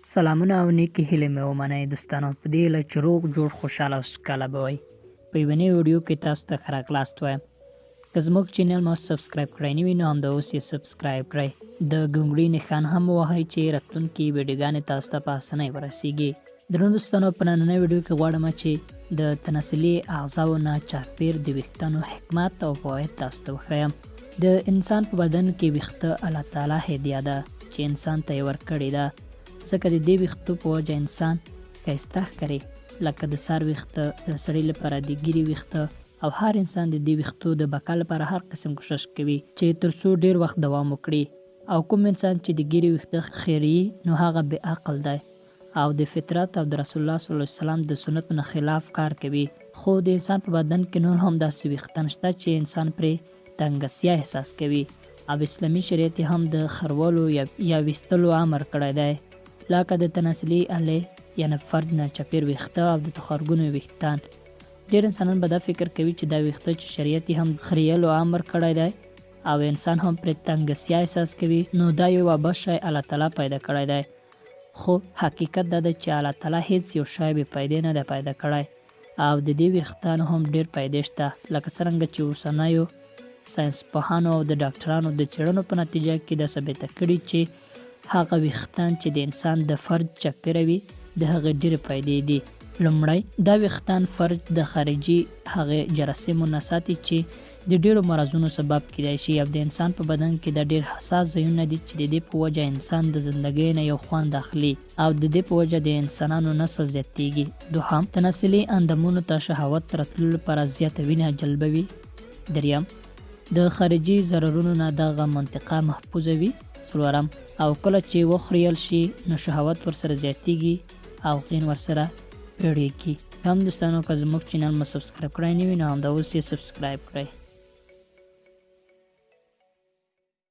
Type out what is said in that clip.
سلامونه او نیکې هیلې مې ومنئ دوستانو، په دې هیله چې روغ جوړ، خوشحاله او سوکاله به وئ. په یوه نوې ویډیو کې تاسو ته ښه راغلاست وایم. که زموږ چینل مو subscribe کړی نه وي نو همدا اوس یې subscribe کړئ، د ګونګړي نښان هم ووهئ چې راتلونکې ویډیوګانې تاسو ته په اسانۍ ورسیږي. درنو دوستانو، په نننۍ ویډیو کې غواړم چې د تناسلي اعضاو نه چاپیر د ویښتانو حکمت او فواید تاسو ته وښایم. د انسان په بدن کې ویښته الله تعالی هدیه ده چې انسان ته یې ورکړې ده، ځکه د دې ویښتو په وجه انسان ښایسته ښکاري، لکه د سر ویښته، د سړي لپاره د ږیرې ویښته، او هر انسان د دې ویښتو د بقا لپاره هر قسم کوشش کوي چې تر څو ډیر وخت دوام وکړي. او کوم انسان چې د ږیرې ویښته خیریي نو هغه بې عقل دی او د فطرت او د رسول الله صلی الله علیه وسلم د سنتو نه خلاف کار کوي. خو د انسان په بدن کې نور هم داسې ویښتان شته چې انسان پرې تنګسیا احساس کوي او اسلامي شریعت یې هم د خرولو یا ویستلو امر کړی دی، لکه د تناسلي الې یعنې فرج نه چپیر ویښته او د تخرګونو ویښتان. ډېر انسانان به دا فکر کوي چې دا ویښته چې شریعت یې هم خریلو امر کړی دی او انسان هم پرې تنګسیا احساس کوي نو دا یو عبث شی الله تعالی پیدا کړی دی، خو حقیقت دا دی چې الله تعالی هیڅ یو شی بې پیدې نه دی پیدا کړی او د دې ویښتانو هم ډېر پیدې شته، لکه څرنګه چې اوسنیو ساینس پوهانو او د ډاکټرانو د څېړنو په نتیجه کې دا ثابته کړي چې هغه ویښتان چې د انسان د فرج چاپېره وي د هغې ډېرې فایدې دي. لومړی، دا ویښتان فرج د خارجي هغې جراثیمو نه ساتي چې د ډېرو مرضونو سبب کیدای شي، او د انسان په بدن کې دا ډېر حساس ځایونه دي چې د دې په وجه انسان د زندګۍ نه یو خوند اخلي او د دې په وجه د انسانانو نسل زیاتیږي. دوهم، تناسلي اندامونو ته شهوت راتللو لپاره زیاته وینه جلبوي. دریم، د خارجي ضررونو نه دغه منطقه محفوظه وي. څلورم، او کله چې وخریل شي نو شهوت ورسره زیاتیږي او غین ورسره پیړیږي. هم دوستانو، که زموږ چینل مو subscribe کړی نه وي نو همدا اوس یې subscribe کړئ.